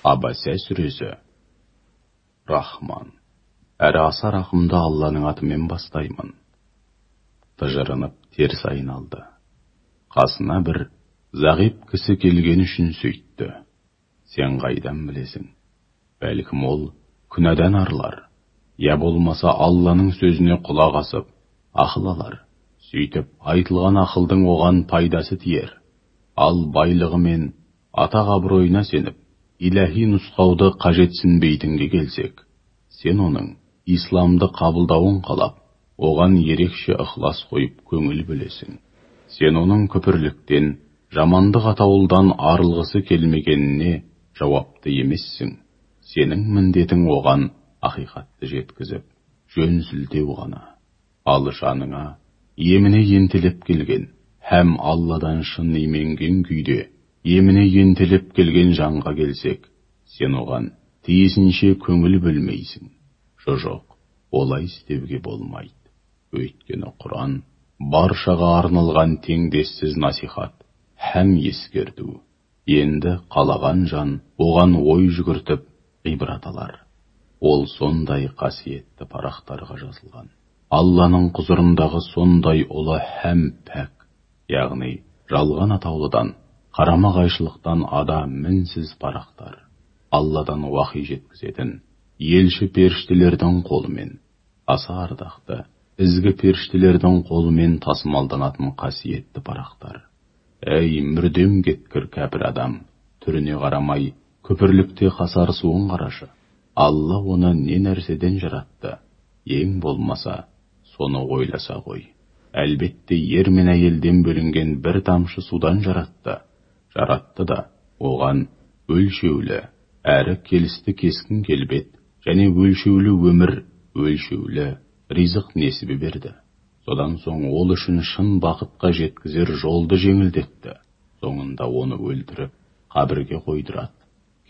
Абаса сүресі. Рахман, әрі аса рақымды Алланың атымен бастаймын. Тыжырынып теріс айналды. Қасына бір зағип кісі келген үшін сөйтті. Сен қайдан білесің? Бәлкім ол күнәдан арылар, я болмаса Алланың сөзіне құлақ асып, ақыл алар. Сөйтіп айтылған ақылдың оған пайдасы тиер. Ал байлығы мен атақ абыройына сеніп, иләһи нұсқауды қажетсінбейтінге келсек, сен оның исламды қабылдауын қалап, оған ерекше ықылас қойып көңіл бөлесің. Сен оның күпірліктен, жамандық атауылдан арылғысы келмегеніне жауапты емессің. Сенің міндетің оған ақиқатты жеткізіп, жөн сілтеу ғана. Ал жаныңа еміне ентелеп келген, һәм Алладан шын именген күйде еміне ентелеп келген жанға келсек, сен оған тиісінше көңіл бөлмейсің. Жоқ, олай істеуге болмайды. Өйткені Құран баршаға арналған теңдессіз насихат һәм ескерту. Енді қалаған жан оған ой жүгіртіп, ғибрат алар. Ол сондай қасиетті парақтарға жазылған. Алланың құзырындағы сондай ұлы һәм пәк, яғни жалған атаулыдан, қарама-қайшылықтан ада мінсіз парақтар. Алладан уахи жеткізетін елші періштелердің қолымен, аса ардақты, ізгі періштелердің қолымен тасымалданатын қасиетті парақтар. Әй, мүрдем кеткір кәпір адам, түріне қарамай, күпірлікте қасарысуын қарашы. Алла оны не нәрседен жаратты? Ең болмаса, соны ойласа ғой. Әлбетте, ер мен әйелден бөлінген бір тамшы судан жаратты. Жаратты да, оған өлшеулі, әрі келісті кескін келбет, және өлшеулі өмір, өлшеулі ризық несібе берді. Содан соң ол үшін шын бақытқа жеткізер жолды жеңілдетті. Соңында оны өлтіріп, қабірге қойдырады.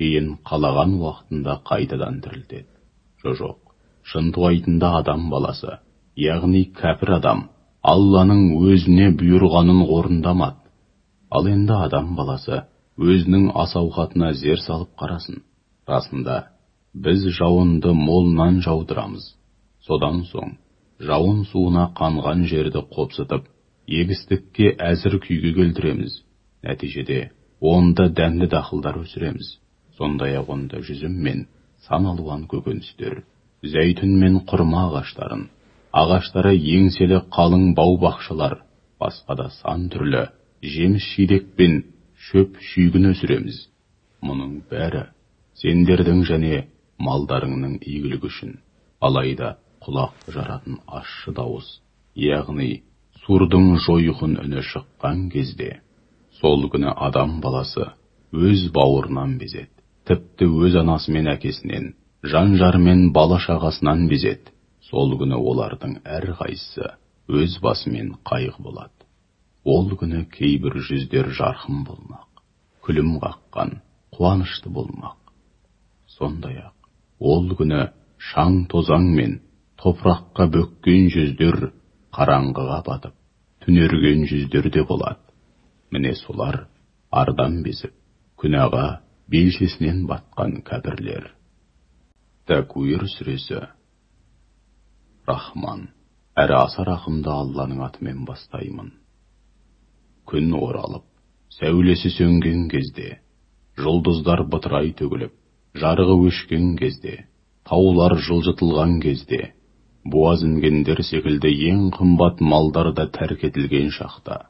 Кейін қалаған уақытында қайтадан тірілтеді. Жоқ, шынтуайтында адам баласы, яғни кәпір адам, Алланың өзіне бұйырғанын орындамады. Ал енді адам баласы өзінің ас-ауқатына зер салып қарасын. Расында, біз жауынды молынан жаудырамыз. Содан соң жауын суына қанған жерді қопсытып, егістікке әзір күйге келтіреміз. Нәтижеде онда дәнді дақылдар өсіреміз. Сондай-ақ онда жүзім мен сан алуан көкөністер, зәйтүн мен құрма ағаштарын, ағаштары еңселі қалың бау-бақшалар, басқа да сан түрлі жеміс-жидек пен шөп шүйгін өсіреміз. Мұның бәрі сендердің және малдарыңның игілігі үшін. Алайда құлақ жаратын ащы дауыс, яғни сурдың жойқын үні шыққан кезде, сол күні адам баласы өз бауырынан безеді, тіпті өз анасы мен әкесінен, жан-жары мен бала-шағасынан безеді. Сол күні олардың әрқайсысы өз басымен қайғы болады. Ол күні кейбір жүздер жарқын болмақ, күлім қаққан, қуанышты болмақ. Сондай-ақ, ол күні шаң тозаң мен топыраққа бөккен жүздер қараңғыға батып, түнерген жүздер де болады. Міне солар ардан безіп, күнәға белшесінен батқан кәпірлер. Тәкуир сүресі. Рахман, әрі аса рақымды Алланың атымен бастаймын. Күн оралып, сәулесі сөнген кезде, жұлдыздар бытырай төгіліп, жарығы өшкен кезде, таулар жылжытылған кезде, буаз інгендер секілді ең қымбат малдар да тәрк етілген шақта,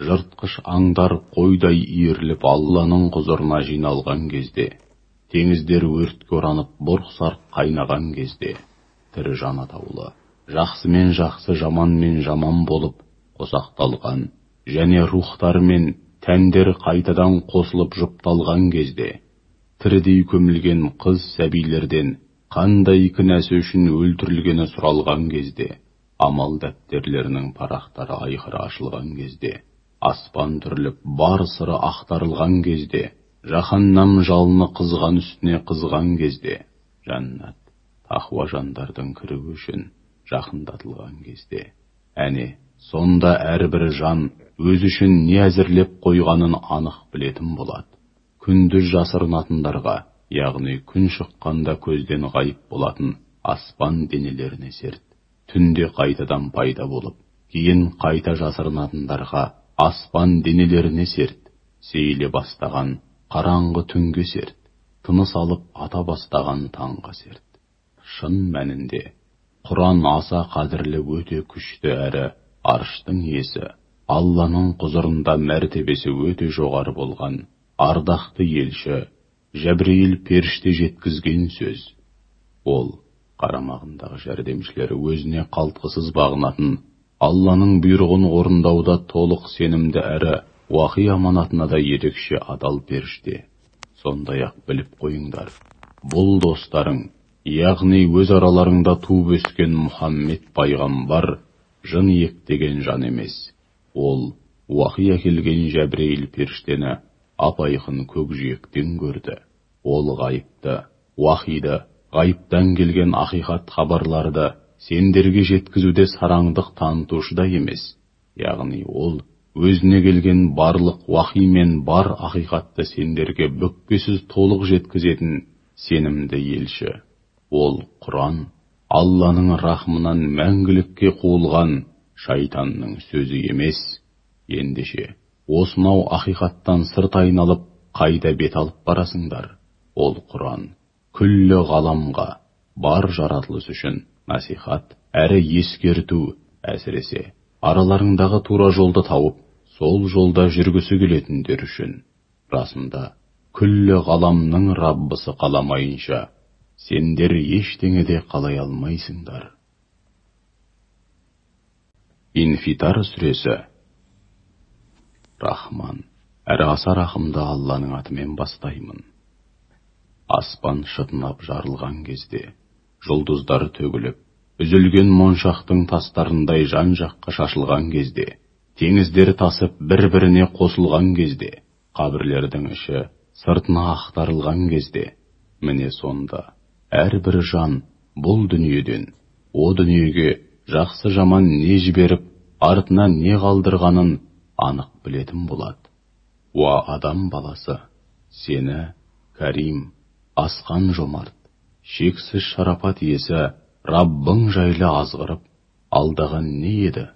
жыртқыш аңдар қойдай иіріліп Алланың құзырына жиналған кезде, теңіздер өртке оранып бұрқ-сарқ қайнаған кезде, тірі жан атаулы, жақсымен жақсы, жаманмен жаман болып қосақталған, және рухтар мен тәндер қайтадан қосылып жұпталған кезде, тірідей көмілген қыз сәбилерден қандай кінәсі үшін өлтірілгені сұралған кезде, амал дәптерлерінің парақтары айқара ашылған кезде, аспан түріліп бар сыры ақтарылған кезде, жаһаннам жалыны қызған үстіне қызған кезде, жәннат тақуа жандардың кіруі үшін жақындатылған кезде, әне сонда әрбір жан өз үшін не әзірлеп қойғанын анық білетін болады. Күндіз жасырынатындарға, Яғни күн шыққанда көзден ғайып болатын аспан денелеріне серт, түнде қайтадан пайда болып, кейін қайта жасырынатындарға аспан денелеріне серт, сейіле бастаған қараңғы түнге серт, тыныс алып ата бастаған таңға серт. Шын мәнінде, Құран аса қадірлі, өте күшті әрі арыштың иесі, Алланың құзырында мәртебесі өте жоғары болған ардақты елші Жәбірейіл періште жеткізген сөз. Ол қарамағындағы жәрдемшілері өзіне қалтқысыз бағынатын, Алланың бұйрығын орындауда толық сенімді әрі уахи аманатына да ерекше адал періште. Сондай-ақ біліп қойыңдар, бұл достарың, яғни өз араларыңда туып өскен Мұхаммед пайғамбар жын иектеген жан емес. Ол уахи әкелген Жәбірейіл періштені ап-айқын көкжиектен көрді. Ол ғайыпты, уахиды, ғайыптан келген ақиқат хабарларды сендерге жеткізуде сараңдық танытушы да емес. Яғни ол өзіне келген барлық уахи мен бар ақиқатты сендерге бүкпесіз толық жеткізетін сенімді елші. Ол Құран Алланың рахымынан мәңгілікке қуылған шайтанның сөзі емес. Ендеше, осынау ақиқаттан сырт айналып, қайда бет алып барасыңдар? Ол Құран күллі ғаламға, бар жаратылыс үшін насихат, әрі ескерту, әсіресе араларыңдағы тура жолды тауып, сол жолда жүргісі келетіндер үшін. Расында, күллі ғаламның Раббысы қаламайынша, сендер ештеңе де қалай алмайсыңдар. Инфитар сүресі. Рахман, әрі аса рахымды Алланың атымен бастаймын. Аспан шытынап жарылған кезде, жұлдыздар төгіліп, үзілген моншақтың тастарындай жан-жаққа шашылған кезде, теңіздер тасып бір-біріне қосылған кезде, қабірлердің іші сыртына ақтарылған кезде, міне сонда әрбір жан бұл дүниеден о дүниеге жақсы жаман не жіберіп, артына не қалдырғанын анық білетін болады. Уа адам баласы, сені Кәрим, асқан жомарт, шексіз шарапат иесі Раббың жайлы азғырып, алдаған не еді?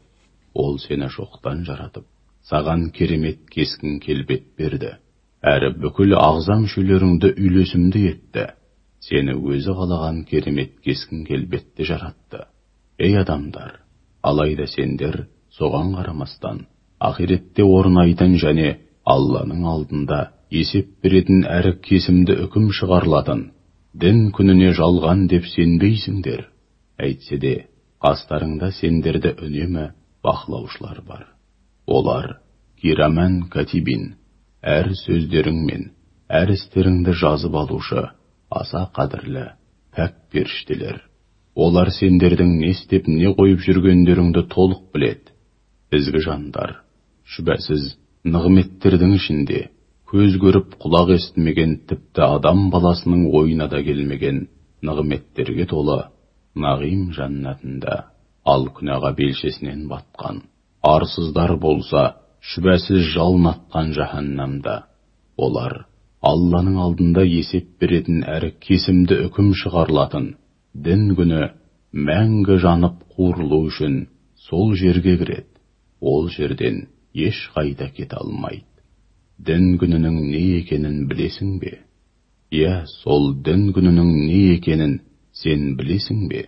Ол сені жоқтан жаратып, саған керемет кескін келбет берді, әрі бүкіл ағза мүшелеріңді үйлесімді етті. Сені өзі қалаған керемет кескін келбетті жаратты. Ей адамдар, алайда сендер соған қарамастан ақиретте орнайтын және Алланың алдында есеп беретін әрі кесімді үкім шығарылатын дін күніне жалған деп сенбейсіңдер. Әйтсе де, қастарыңда сендерді үнемі бақылаушылар бар. Олар кираман катибин, әр сөздерің мен әр істеріңді жазып алушы аса қадірлі пәк періштелер. Олар сендердің не істеп не қойып жүргендеріңді толық біледі. Ізгі жандар, шүбәсіз нығметтердің ішінде көз көріп құлақ естімеген, тіпті адам баласының ойына да келмеген нығметтерге толы нағим жәннатында, ал күнәға белшесінен батқан арсыздар болса, шүбәсіз жалын атқан жаһаннамда. Олар Алланың алдында есеп беретін әрі кесімді үкім шығарылатын дін күні мәңгі жанып қуырылу үшін сол жерге кіреді. Ол жерден еш қайда кете алмайды. Дін күнінің не екенін білесің бе? Иә, сол дін күнінің не екенін сен білесің бе?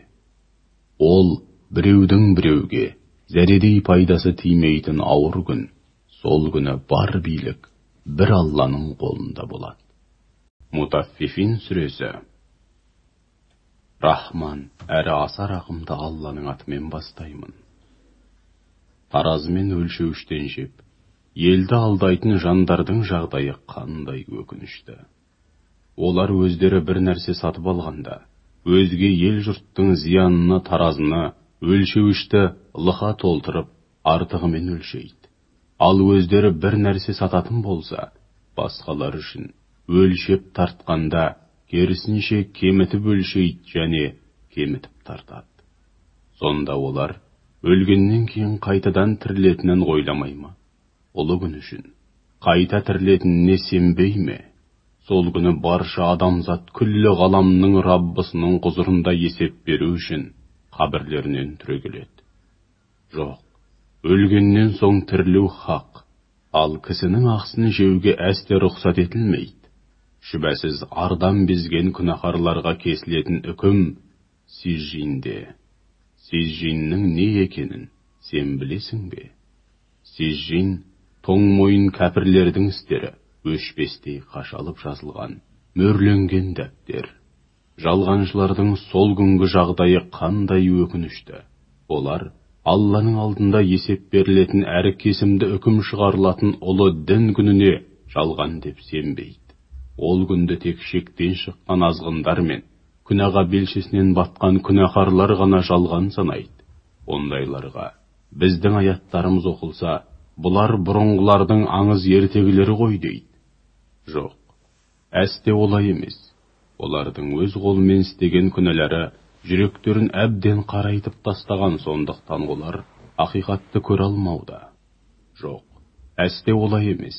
Ол біреудің біреуге зәредей пайдасы тимейтін ауыр күн. Сол күні бар билік бір Алланың қолында болады. Мутаффифин сүресі. Рахман, әрі аса рахымды Алланың атымен бастаймын. Таразымен өлшеуіштен жеп, елді алдайтын жандардың жағдайы қандай өкінішті. Олар өздері бір нәрсе сатып алғанда, өзге ел жұрттың зиянына таразыны, өлшеуішті лықа толтырып, артығымен өлшейді. Ал өздері бір нәрсе сататын болса, басқалар үшін өлшеп тартқанда керісінше кемітіп өлшейді және кемітіп тартады. Сонда олар өлгеннен кейін қайтадан тірілетінін ойламай ма? Ұлы күн үшін қайта тірілетініне сенбей ме? Сол күні барша адамзат күллі ғаламның Раббысының құзырында есеп беру үшін қабірлерінен түрегеледі. Жоқ, өлгеннен соң тірілу хақ, ал кісінің ақысын жеуге әсте рұқсат етілмейді. Шүбәсіз ардан безген күнәһарларға кесілетін үкім Сижжинде. Сижжиннің не екенін сен білесің бе? Сижжин тоңмойын кәпірлердің істері, өшпестей қашалып жазылған, мөрленген дәптер. Жалғаншылардың сол күнгі жағдайы қандай өкінішті. Олар Алланың алдында есеп берілетін әрі кесімді үкім шығарылатын ұлы дін күніне жалған деп сенбейді. Ол күнді тек шектен шыққан азғындар мен күнәға белшесінен батқан күнәһарлар ғана жалған санайды. Ондайларға біздің аяттарымыз оқылса, бұлар бұрынғылардың аңыз ертегілері ғой дейді. Жоқ, әсте олай емес. Олардың өз қолымен істеген күнәлары жүректерін әбден қарайтып тастаған, сондықтан олар ақиқатты көре алмауда. Жоқ, әсте олай емес.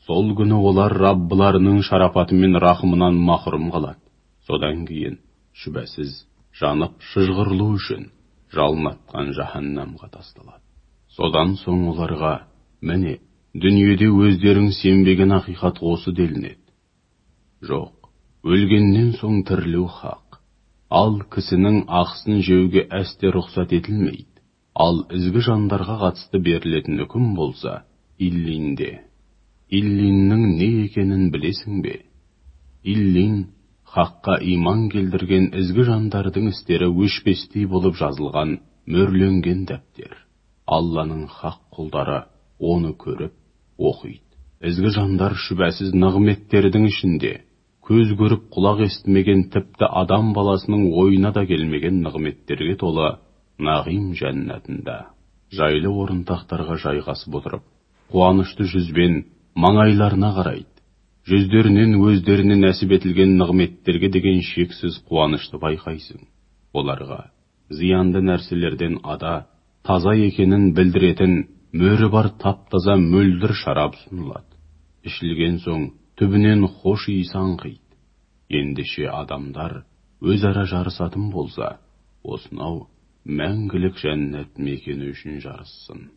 Сол күні олар Раббыларының шарапаты мен рахымынан махрұм қалады. Содан кейін шүбәсіз жанып шыжғырылу үшін жалын атқан жаһаннамға тасталады. Содан соң оларға, міне, дүниеде өздерің сенбеген ақиқат осы делінеді. Жоқ, өлгеннен соң тірілу хақ. Ал кісінің ақысын жеуге әсте рұқсат етілмейді. Ал ізгі жандарға қатысты берілетін үкім болса, Иллинде. Иллиннің не екенін білесің бе? Иллин хаққа иман келтірген ізгі жандардың істері өшпестей болып жазылған мөрленген дәптер. Алланың хақ құлдары оны көріп, оқиды. Ізгі жандар шүбәсіз нығметтердің ішінде көз көріп құлақ естімеген, тіпті адам баласының ойына да келмеген нығметтерге толы нағим жәннатында жайлы орын тақтарға жайғасып отырып, қуанышты жүзбен маңайларына қарайды. Жүздерінен өздеріне нәсіп етілген нығметтерге деген шексіз қуанышты байқайсың. Оларға зиянды нәрселерден ада, таза екенін білдіретін мөрі бар тап-таза мөлдір шарап ұсынылады. Ішілген соң түбінен хош иіс аңқиды. Ендеше адамдар өзара жарысатын болса, осынау мәңгілік жәннат мекені үшін жарыссын.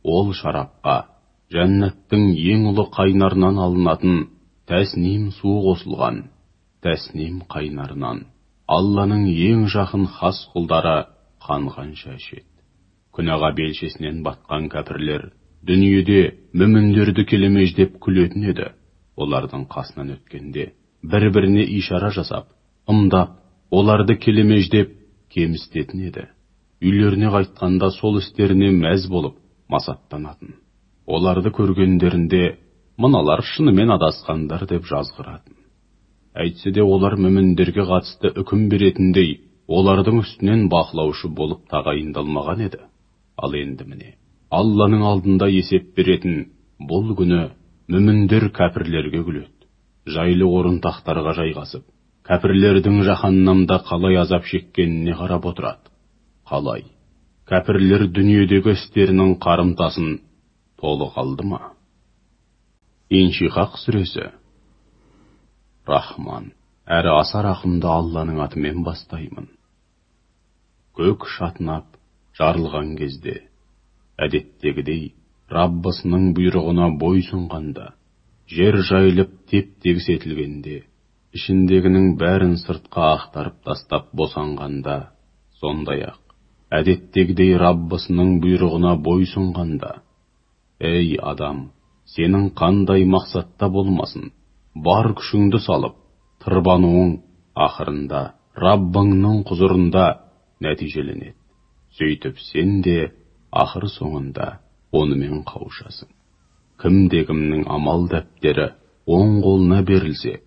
Ол шарапқа жәннаттың ең ұлы қайнарынан алынатын тәсним суы қосылған. Тәсним қайнарынан Алланың ең жақын хас құлдары қанғанша ішеді. Күнәға белшесінен батқан кәпірлер дүниеде мүміндерді келемеждеп күлетін еді. Олардың қасынан өткенде бір-біріне ишара жасап, ымдап, оларды келемеждеп кемістетін еді. Үйлеріне қайтқанда сол істеріне мәз болып масаттанатын. Оларды көргендерінде мыналар шынымен адасқандар деп жазғыратын. Әйтсе де олар мүміндерге қатысты үкім беретіндей, олардың үстінен бақылаушы болып тағайындалмаған еді. Ал енді міне, Алланың алдында есеп беретін бұл күні мүміндер кәпірлерге күледі. Жайлы орын тақтарға жайғасып, кәпірлердің жаһаннамда қалай азап шеккеніне қарап отырады. Қалай? Кәпірлер дүниедегі істерінің қарымтасын толық алды ма? Иншиқақ сүресі. Рахман, әрі аса рақымды Алланың атымен бастаймын. Көк шатынап жарылған кезде, әдеттегідей Раббысының бұйрығына бойсұнғанда, жер жайылып теп-тегіс етілгенде, ішіндегінің бәрін сыртқа ақтарып тастап босанғанда, сондай-ақ әдеттегідей Раббысының бұйрығына бойсұнғанда, ей адам, сенің қандай мақсатта болмасын, бар күшіңді салып, тырбануың ақырында Раббыңның құзырында нәтижеленеді. Сөйтіп сен де ақыр соңында онымен қауышасың. Кімде-кімнің амал дәптері оң қолына берілсе,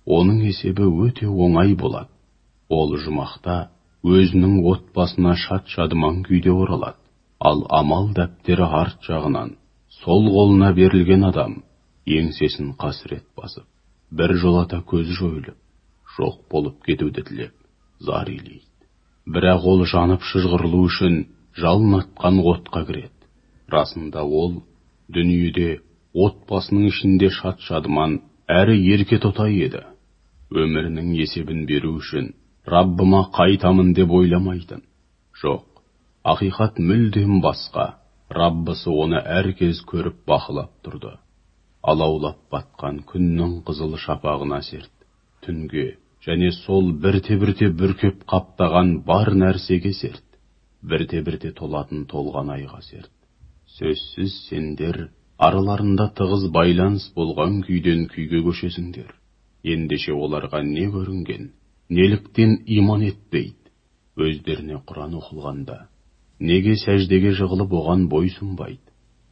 оның есебі өте оңай болады. Ол жұмақта өзінің отбасына шат-шадыман күйде оралады. Ал амал дәптері арт жағынан сол қолына берілген адам еңсесін қасірет басып, бір жолата көзі жойылып, жоқ болып кетуді тілеп, зар илейді. Бірақ ол жанып шыжғырылу үшін жалын атқан отқа кіреді. Расында ол дүниеде отбасының ішінде шат-шадыман, әрі ерке тотай еді. Өмірінің есебін беру үшін Раббыма қайтамын деп ойламайтын. Жоқ, ақиқат мүлдем басқа. Раббысы оны әркез көріп бақылап тұрды. Алаулап батқан күннің қызыл шапағына серт, түнге және сол бірте-бірте бүркеп қаптаған бар нәрсеге серт, бірте-бірте толатын толған айға серт. Сөзсіз сендер араларында тығыз байланыс болған күйден күйге көшесіңдер. Ендеше оларға не көрінген, неліктен иман етпейді? Өздеріне Құран оқылғанда неге сәждеге жығылып оған бойсұнбайды?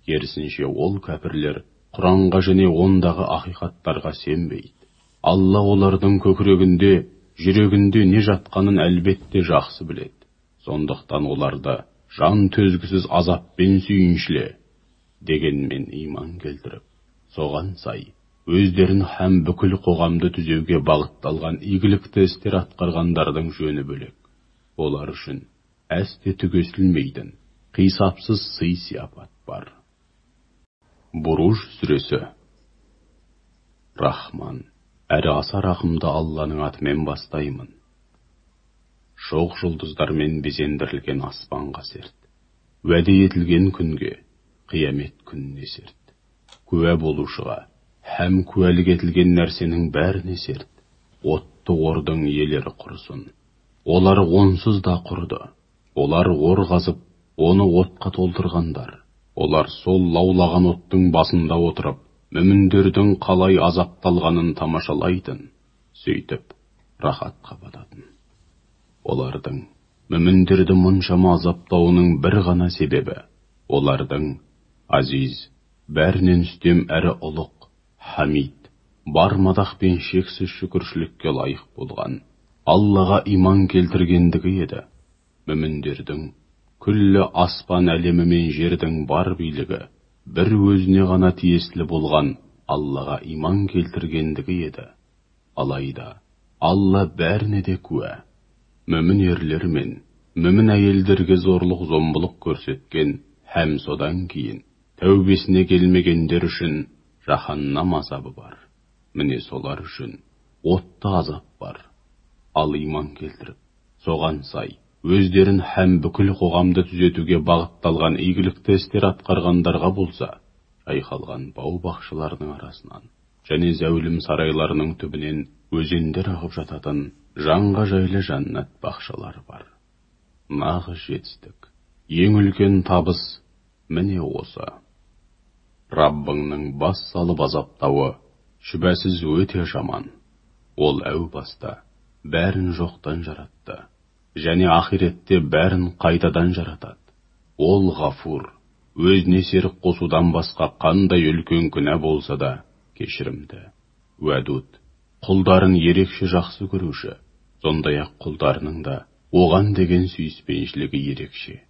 Керісінше ол кәпірлер Құранға және ондағы ақиқаттарға сенбейді. Алла олардың көкірегінде, жүрегінде не жатқанын әлбетте жақсы біледі. Сондықтан оларды жан төзгісіз азаппен сүйіншіле, дегенмен иман келтіріп, соған сай өздерін һәм бүкіл қоғамды түзеуге бағытталған игілікті істер атқарғандардың жөні бөлек. Олар үшін әсте түгесілмейтін қисапсыз сый-сияпат бар. Буруж сүресі. Рахман, әрі аса рақымды Алланың атымен бастаймын. Шоқ жұлдыздармен безендірілген аспанға серт, уәде етілген күнге, қиямет күніне серт, куә болушыға һәм куәлік етілген нәрсенің бәріне серт. Отты ордың иелері құрысын. Олар онсыз да құрды. Олар ор қазып, оны отқа толтырғандар. Олар сол лаулаған оттың басында отырып, мүміндердің қалай азапталғанын тамашалайтын, сөйтіп рахатқа бататын. Олардың мүміндерді мұншама азаптауының бір ғана себебі, олардың азиз, бәрінен үстем әрі ұлық, хамид, бар мадақ пен шексіз шүкіршілікке лайық болған Аллаға иман келтіргендігі еді. Мүміндердің күллі аспан әлемі мен жердің бар билігі бір өзіне ғана тиесілі болған Аллаға иман келтіргендігі еді. Алайда Алла бәріне де куә. Мүмін ерлер мен мүмін әйелдерге зорлық зомбылық көрсеткен һәм содан кейін тәубесіне келмегендер үшін жаһаннам азабы бар. Міне солар үшін отты азап бар. Ал иман келтіріп, соған сай өздерін һәм бүкіл қоғамды түзетуге бағытталған игілікті істер атқарғандарға болса, жайқалған бау-бақшалардың арасынан және зәулім сарайларының түбінен өзендер ағып жататын жанға жайлы жәннат бақшалары бар. Нағыз жетістік, ең үлкен табыс міне осы. Раббыңның бас салып азаптауы шүбәсіз өте жаман. Ол әу баста бәрін жоқтан жаратты, және ақиретте бәрін қайтадан жаратады. Ол ғафур, өзіне серік қосудан басқа қандай үлкен күнә болса да кешірімді. Уәдуд, құлдарын ерекше жақсы көруші, сондай-ақ құлдарының да оған деген сүйіспеншілігі ерекше.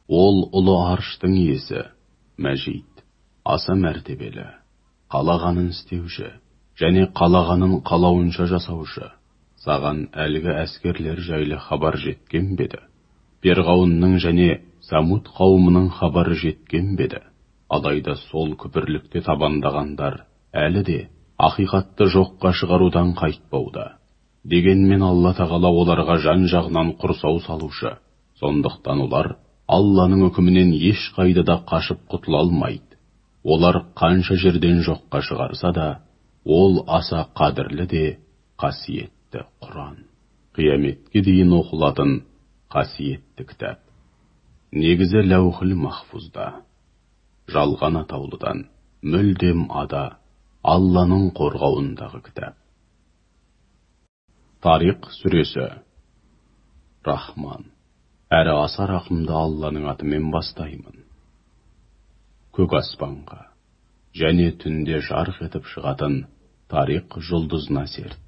Ол ұлы арыштың иесі, Мәжид, аса мәртебелі, қалағанын істеуші және қалағанын қалауынша жасаушы. Саған әлгі әскерлер жайлы хабар жеткен бе еді? Перғауынның және Самуд қауымының хабары жеткен бе еді? Алайда сол күпірлікте табандағандар әлі де ақиқатты жоққа шығарудан қайтпауда. Дегенмен Алла тағала оларға жан-жағынан құрсау салушы. Сондықтан олар Алланың үкімінен ешқайда да қашып құтыла алмайды. Олар қанша жерден жоққа шығарса да, ол аса қадірлі де қасиетті Құран. Қияметке дейін оқылатын қасиетті кітап. Негізі Ләухіл Махфузда. Жалған атаулыдан мүлдем ада Алланың қорғауындағы кітап. Тариқ сүресі. Рахман, әрі аса рақымды Алланың атымен бастаймын. Көк аспанға және түнде жарқ етіп шығатын Тариқ жұлдызына серт.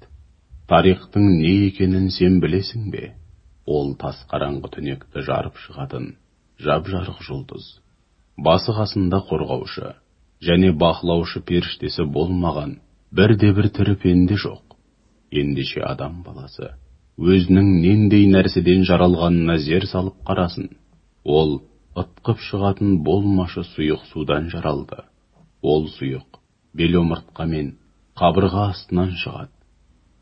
Тариқтың не екенін сен білесің бе? Ол тас қараңғы түнекті жарып шығатын жап-жарық жұлдыз. Басы қасында қорғаушы және бақылаушы періштесі болмаған бірде-бір тірі пенде жоқ. Ендеше адам баласы өзінің нендей нәрседен жаралғанына зер салып қарасын. Ол ытқып шығатын болмашы сұйық судан жаралды. Ол сұйық бел омыртқа мен қабырға астынан шығады.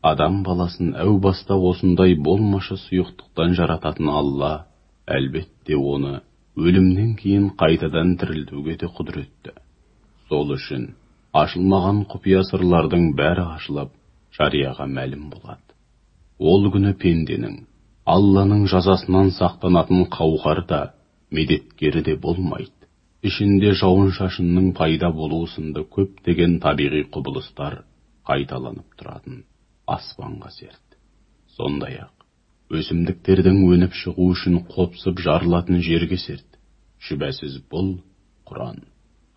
Адам баласын әу баста осындай болмашы сұйықтықтан жарататын Алла, әлбетте оны өлімнен кейін қайтадан тірілтуге де құдіретті. Сол үшін ашылмаған құпия сырлардың бәрі ашылып, жарияға мәлім болады. Ол күні пенденің Алланың жазасынан сақтанатын қауқары да, медеткері де болмайды. Ішінде жауын-шашынның пайда болуы сынды көптеген табиғи құбылыстар қайталанып тұратын аспанға серт. Сондай-ақ, өсімдіктердің өніп шығу үшін қопсып жарылатын жерге серт. Шүбәсіз бұл Құран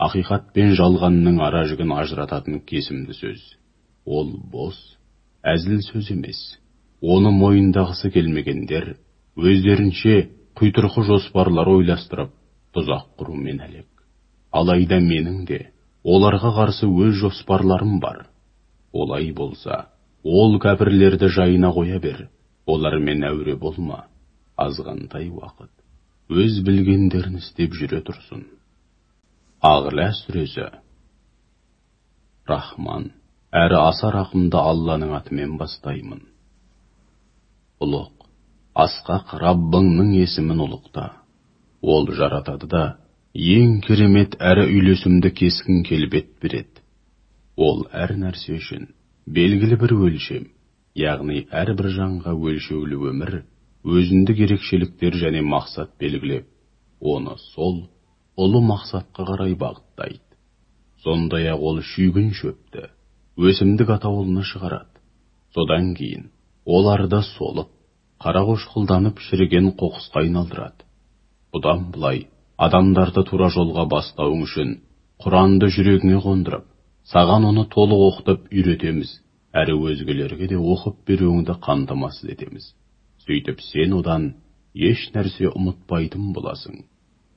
ақиқат пен жалғанның ара жігін ажырататын кесімді сөз. Ол бос, әзіл сөз емес. Оны мойындағысы келмегендер өздерінше құйтырқы жоспарлар ойластырып, тұзақ құрумен әлек. Алайда менің де оларға қарсы өз жоспарларым бар. Олай болса, ол кәпірлерді жайына қоя бер, олармен әуре болма. Азғантай уақыт өз білгендерін істеп жүре тұрсын. Ағла сүресі. Рахман, әрі аса рақымды Алланың атымен бастаймын. Ұлық, асқақ Раббыңның есімін ұлықта. Ол жаратады да, ең керемет әрі үйлесімді кескін келбет береді. Ол әр нәрсе үшін белгілі бір өлшем, яғни әрбір жанға өлшеулі өмір, өзіндік ерекшеліктер және мақсат белгілеп, оны сол ұлы мақсатқа қарай бағыттайды. Сондай-ақ ол шүйгін шөпті, өсімдік атаулыны шығарады. Содан кейін оларды солып, қарақошқылданып шіріген қоқысқа айналдырады. Бұдан былай адамдарды тура жолға бастауың үшін Құранды жүрегіңе қондырып, саған оны толық оқытып үйретеміз, әрі өзгелерге де оқып беруіңді қамтамасыз етеміз. Сөйтіп сен одан еш нәрсе ұмытпайтын боласың.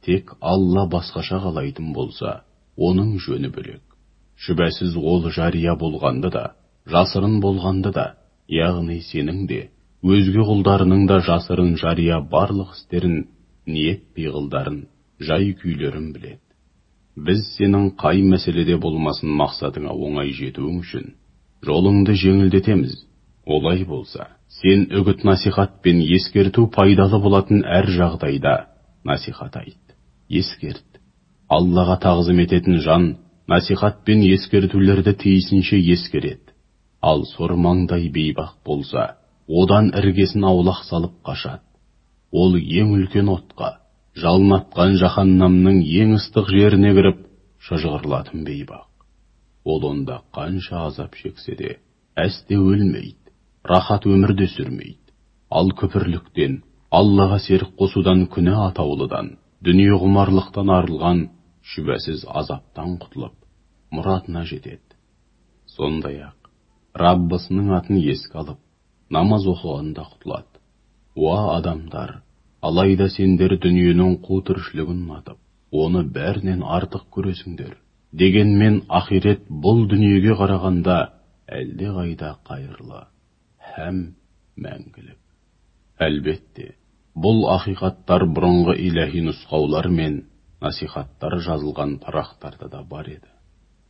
Тек Алла басқаша қалайтын болса, оның жөні бөлек. Шүбәсіз ол жария болғанды да, жасырын болғанды да, яғни сенің де, өзге құлдарының да жасырын жария барлық істерін, ниет пиғылдарын, жай күйлерін біледі. Біз сенің қай мәселеде болмасын мақсатыңа оңай жетуің үшін жолыңды жеңілдетеміз. Олай болса, сен үгіт насихат пен ескерту пайдалы болатын әр жағдайда насихат айт, ескерт. Аллаға тағзым ететін жан насихат пен ескертулерді тиісінше ескереді. Ал сормаңдай бейбақ болса, одан іргесін аулақ салып қашады. Ол ең үлкен отқа, жалын атқан жаһаннамның ең ыстық жеріне кіріп, шыжғырылатын бейбақ. Ол онда қанша азап шексе де, әсте өлмейді, рахат өмір де сүрмейді. Ал күпірліктен, Аллаға серік қосудан, күнә атаулыдан, дүние құмарлықтан арылған, шүбәсіз азаптан құтылып, мұратына жетеді. Сондай-ақ, Раббысының атын еске алып, намаз оқығанда құтылады. Уа адамдар, алайда сендер дүниенің қу тіршілігін ұнатып, оны бәрінен артық көресіңдер. Дегенмен ақирет бұл дүниеге қарағанда әлдеқайда қайырлы һәм мәңгілік. Әлбетте, бұл ақиқаттар бұрынғы иләһи нұсқаулар мен насихаттар жазылған парақтарда да бар еді.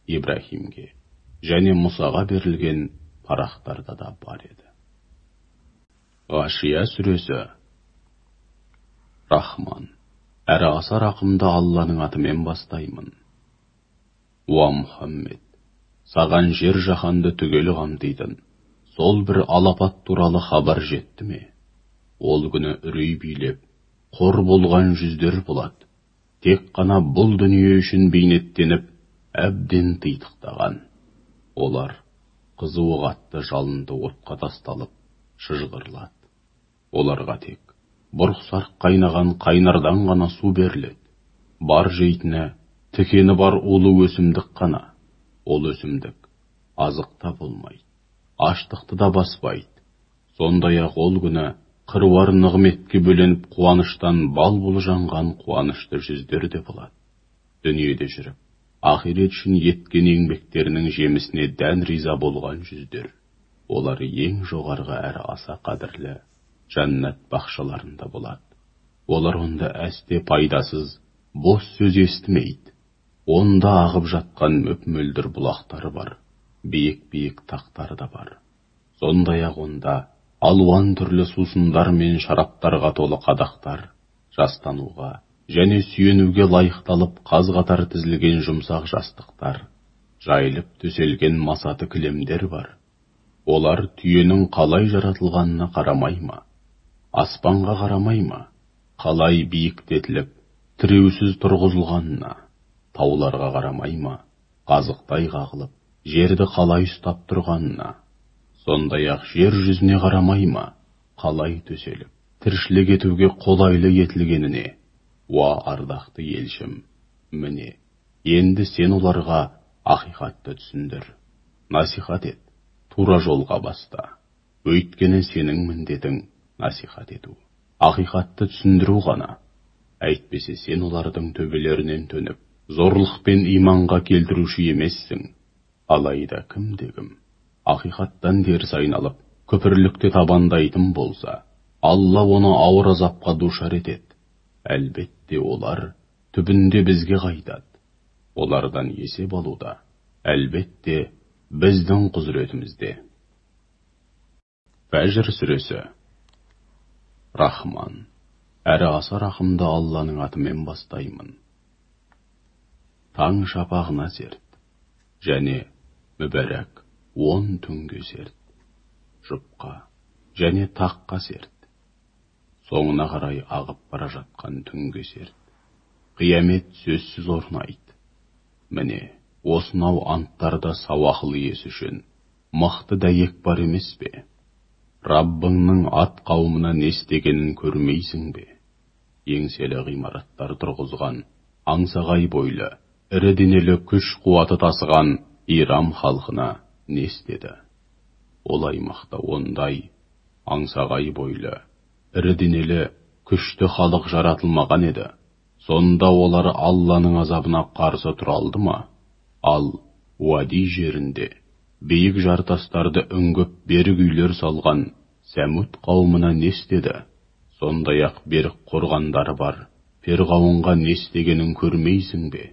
Ибраһимге және Мұсаға берілген парақтарда да бар еді. Ғашия сүресі. Рахман, әрі аса рақымды Алланың атымен бастаймын. Уа Мұхаммед, саған жер жаһанды түгел қамтитын сол бір алапат туралы хабар жетті ме? Ол күні үрей билеп, қор болған жүздер болады. Тек қана бұл дүние үшін бейнеттеніп, әбден титықтаған. Олар қызуы қатты жалынды отқа тасталып, шыжғырылады. Оларға тек бұрқ-сарқ қайнаған қайнардан ғана су беріледі. Бар жейтіні тікені бар улы өсімдік қана. Ол өсімдік азықта болмайды, аштықты да баспайды. Сондай-ақ ол күні қыруар нығметке бөленіп, қуаныштан бал-бұл жанған қуанышты жүздер де болады. Дүниеде жүріп, ақирет үшін еткен еңбектерінің жемісіне дән риза болған жүздер. Олар ең жоғарғы әрі аса қадірлі жәннат бақшаларында болады. Олар онда әсте пайдасыз бос сөз естімейді. Онда ағып жатқан мөп-мөлдір бұлақтары бар. Биік-биік тақтар да бар. Сондай-ақ онда алуан түрлі сусындар мен шараптарға толы қадақтар, жастануға және сүйенуге лайықталып қаз-қатар тізілген жұмсақ жастықтар, жайылып төселген масаты кілемдер бар. Олар түйенің қалай жаратылғанына қарамай ма? Аспанға қарамай ма? Қалай биіктетіліп, тіреусіз тұрғызылғанына? Тауларға қарамай ма? Қазықтай қағылып, жерді қалай ұстап тұрғанына? Сондай-ақ жер жүзіне қарамай ма? Қалай төселіп, тіршілік етуге қолайлы етілгеніне? Уа ардақты елшім, міне, енді сен оларға ақиқатты түсіндір, насихат ет, тура жолға баста. Өйткені сенің міндетің насихат ету, ақиқатты түсіндіру ғана. Әйтпесе сен олардың төбелерінен төніп, зорлықпен иманға келтіруші емессің. Алайда кімде-кім ақиқаттан теріс айналып, күпірлікте табандайтын болса, Алла оны ауыр азапқа душар етеді. Әлбетте олар түбінде бізге қайтады. Олардан есеп алуда, әлбетте біздің құзыретімізде. Фәжр сүресі. Рахман, әрі аса рахымды Алланың атымен бастаймын. Таң шапағына серт, және мүбәрәк 10 түнге серт, жұпқа және таққа серт, соңына қарай ағып бара жатқан түнге серт. Қиямет сөзсіз орнайды. Міне, осынау анттарда сау ақыл иесі үшін мықты дәйек бар емес пе? Раббыңның ат қауымына не істегенін көрмейсің бе? Еңселі ғимараттар тұрғызған, аңсағай бойлы, ірі денелі күш қуаты тасыған Ирам халқына не істеді? Ол аймақта ондай аңсағай бойлы, ірі денелі күшті халық жаратылмаған еді. Сонда олар Алланың азабына қарсы тұра алды ма? Ал уади жерінде биік жартастарды үңгіп берік үйлер салған Сәмуд қауымына не істеді? Сондай-ақ берік қорғандары бар Перғауынға не істегенін көрмейсің бе?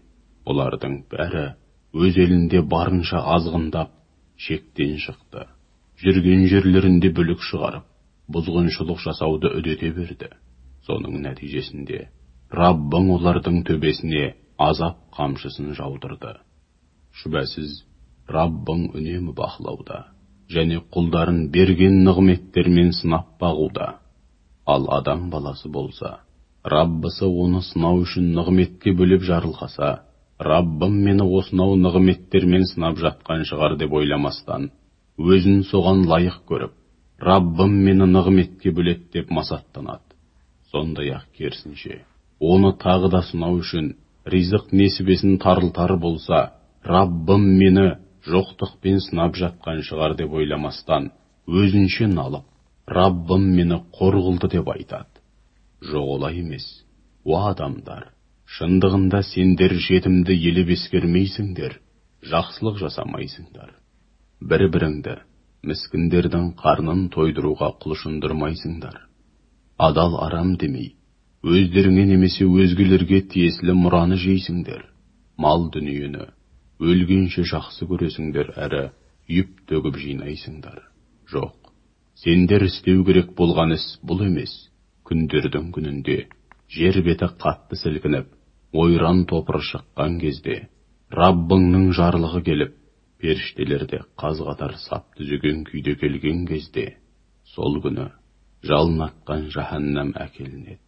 Олардың бәрі өз елінде барынша азғындап, шектен шықты. Жүрген жерлерінде бүлік шығарып, бұзғыншылық жасауды үдете берді. Соның нәтижесінде Раббың олардың төбесіне азап қамшысын жаудырды. Шүбәсіз, Раббың үнемі бақылауда және құлдарын берген нығметтермен сынап бағуда. Ал адам баласы болса, Раббысы оны сынау үшін нығметке бөлеп жарылқаса, Раббым мені осынау нығметтермен сынап жатқан шығар деп ойламастан, өзін соған лайық көріп, Раббым мені нығметке бөледі деп масаттанады. Сондай-ақ керісінше, оны тағы да сынау үшін ризық несібесін тарылтар болса, Раббым мені жоқтықпен сынап жатқан шығар деп ойламастан, өзінше налып, Раббым мені қор қылды деп айтады. Жоқ, олай емес. Уа адамдар, шындығында сендер жетімді елеп ескермейсіңдер, жақсылық жасамайсыңдар. Бір-біріңді міскіндердің қарнын тойдыруға құлшындырмайсыңдар. Адал арам демей, өздеріңе немесе өзгелерге тиесілі мұраны жейсіңдер. Мал дүниені өлгенше жақсы көресіңдер, әрі үйіп төгіп жинайсыңдар. Жоқ, сендер істеу керек болған іс бұл емес. Күндердің күнінде жер беті қатты сілкініп, ойран топыр шыққан кезде, Раббыңның жарлығы келіп, періштелер де қаз-қатар сап түзеген күйде келген кезде, сол күні жалын атқан жаһаннам әкелінеді.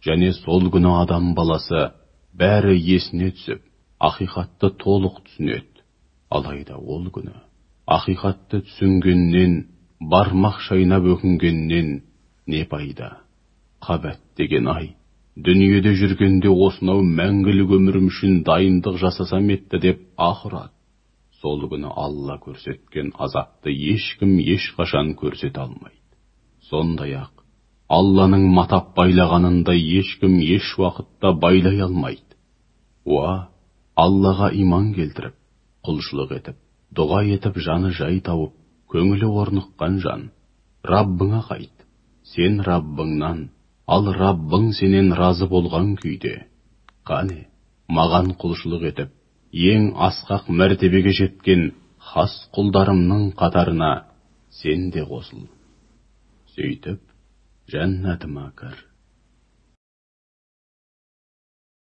Және сол күні адам баласы бәрі есіне түсіп, ақиқатты толық түсінеді. Алайда ол күні ақиқатты түсінгеннен, бармақ шайнап өкінгеннен не пайда? Қабат деген ай, дүниеде жүргенде осынау мәңгілік өмірім үшін дайындық жасасам етті деп ах ұрады. Сол күні Алла көрсеткен азапты ешкім ешқашан көрсете алмайды. Сондай-ақ Алланың матап байлағанындай ешкім еш уақытта байлай алмайды. Уа, Аллаға иман келтіріп, құлшылық етіп, дұға етіп жаны жай тауып, көңілі орныққан жан, Раббыңа қайт. Сен Раббыңнан, ал Раббың сенен разы болған күйде. Қане, маған құлшылық етіп, ең асқақ мәртебеге жеткен Хас құлдарымның қатарына сен де қосыл. Сөйтіп, жәннатыма кір.